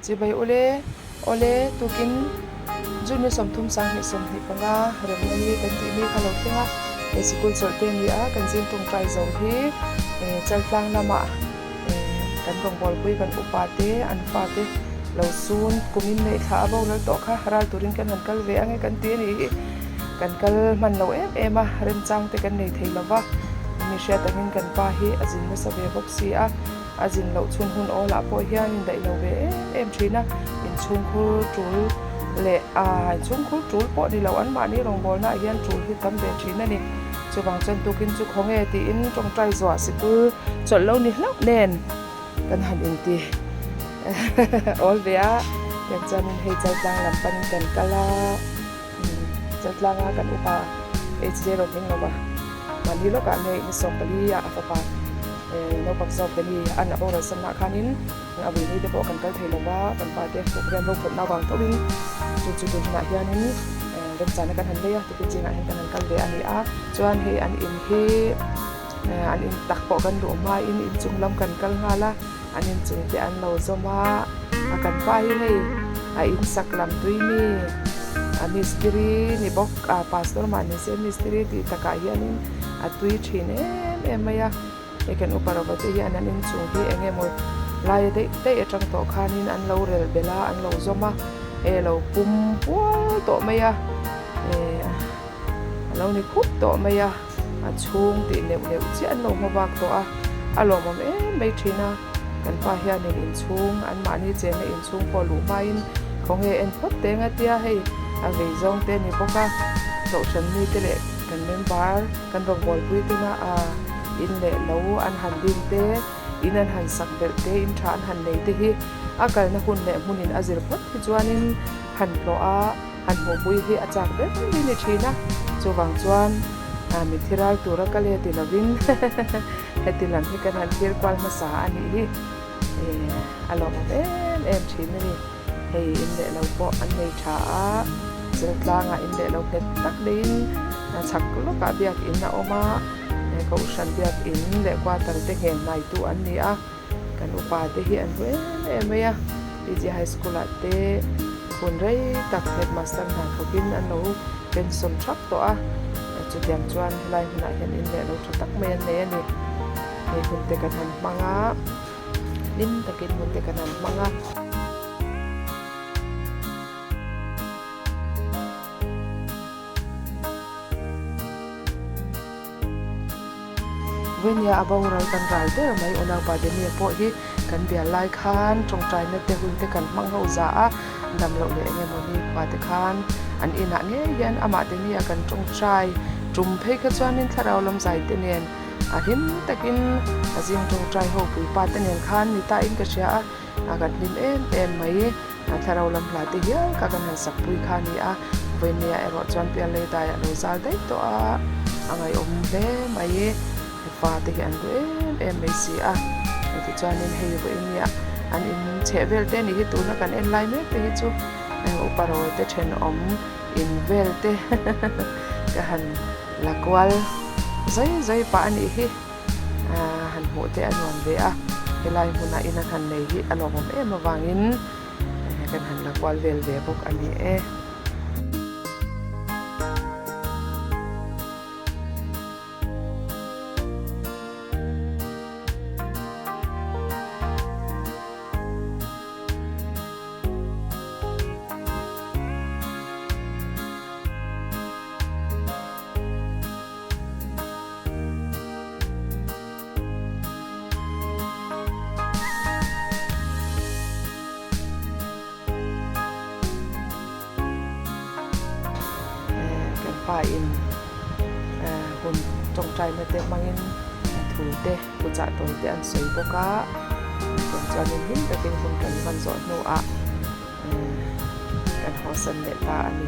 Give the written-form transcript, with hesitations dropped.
Chibai ule, awle, tukin June ni 30 25 remna ni kan tih mi kha lo thleng a, he sikul chawlh te a ni a, kan zing tawngtai zo hi Chaltlang lamah kan rawngbawlpui kan upa te an fa te lo sun kumin neih thla a boral tawh kha ral turin kan han kal ve ange kan ti a nih hi, kan kal hman lo em em a, remchang te kan nei thei lova, mi hriat angin kan pa hi a zin nasa ve bawk si a. A zin loh chhun hun awlah pawh hian in daih lo ve em em thin a, inchhungkhur tul leh a inchhungkhur tul pawh ni lo anmahni rawngbawlna ah hian tul hi tam ve thin a ni. Chuvang chuan tukin chu khaw nge tiin tawngtai zuah sikul chawlh lo ni hlauh nen kan han inti awl ve a, tiang chuanin hei Chaltlang lam panin kan kal a, Chaltlanga kan upa HJ rawn hming lo va, mahni lawkah nei ni 14 ah a fapa. Naupang zawk te mi an a boral sanna khanin a vui te pawh kan kal thei lo va, kan pa te program ro phawtna avang tawhin chu chu tun hunah hianin remchana kan han lei a, tukin zingah hian kan han kal ve a ni a. Chuan hei an in hi an in tak pawh kan luh hmain inchung lam kan kal nghal a, an inchung te an lo zawm a, a kan pa hi hei a in sak lam tui mi a mistiri ni bawk a, pastor mah ni se mistiri tih takah hianin a tui thin em em mai a, hei kan upa rova te hian an inchung hi eng emaw lai daih daih atang tawh khanin an lo rel belh a an lo zawm a hei a lo pum pual tawh mai a eh a lo ni khup tawh mai a a chhung tih neuh neuh chiah an lo hma bak tawh a a lawmawm em mai thin a kan pa hianin inchhung an mahni chenna inchhung pawh luh hmain khawnge en phawt teng a tia hei a vei zawng te a ni bawk a hlawhhran mite leh. Kan member kan rawngbawlpui tena a in leh lo an han din te, in an han sak belh te, in tha an han nei te hi a kalna hun leh hmunin a zir phawt hi chuanin han hlawh a, han hmuhpui hi a chak ber mai ni thin a. Chuvang chuan mitthi ral tura kal e ti lovin heti lam hi kan han thlir kual hmasa a nih hi a lawmawm em em thin a ni. Hei in leh lo pawh an nei tha a, Cheltlangah in leh lo nghet tak neiin chhak lawkah biakin a awm a, Kohhran biakin leh quarter te ngheng hnaitu an ni a, kan upa te hi an hmu em em mai a, PG High School ah te hun rei tak headmaster hna thawkin an lo pension thap tawh a, chutiang chuan helai hmunah hian in leh lo tha tak mai an nei a ni, hei hun te kan han hmang a. Hlim takin hun te kan han hmang a. Vawinia a boral kan ral ber mai Unaupa Daniel pawh hi kan bial lai khan tawngtaina te hun te kan hmang ho za a, dam loh leh eng emaw ni khua te khan an inah ngei hian amah Daniel kan tawngtai tum phei kha chuanin thlarau lam zai te nen A hlim takin a zing tawngtai ho puipa te nen khan ni ta in ka hria a, a kan hlim em em mai. A thlarau lam hla te hial kha kan han sak pui kha a ni a, vawinia erawh chuan pialei daiah lo zal daih tawh a, a ngaihawm hle mai. Fa te hi an duh em em mai si a, tichuanin hei vawinia an in chheh vel te anih hi tuna kan en lai mek te hi chu upa rawl te thenawm in vel te ka han La kual zai zai pah a nih hi han hmuh te a nuam ve a, helai hmunah in an han nei hi a lawmawm em avangin kan han la kual vel ve bawk a ni e. Kan pa in hun tawngtaina te hmangin thu te puchah tawi te an sawi bawk a, chuan hlim takin hun kan hman zawh hnuah kan hawsan leh ta a ni.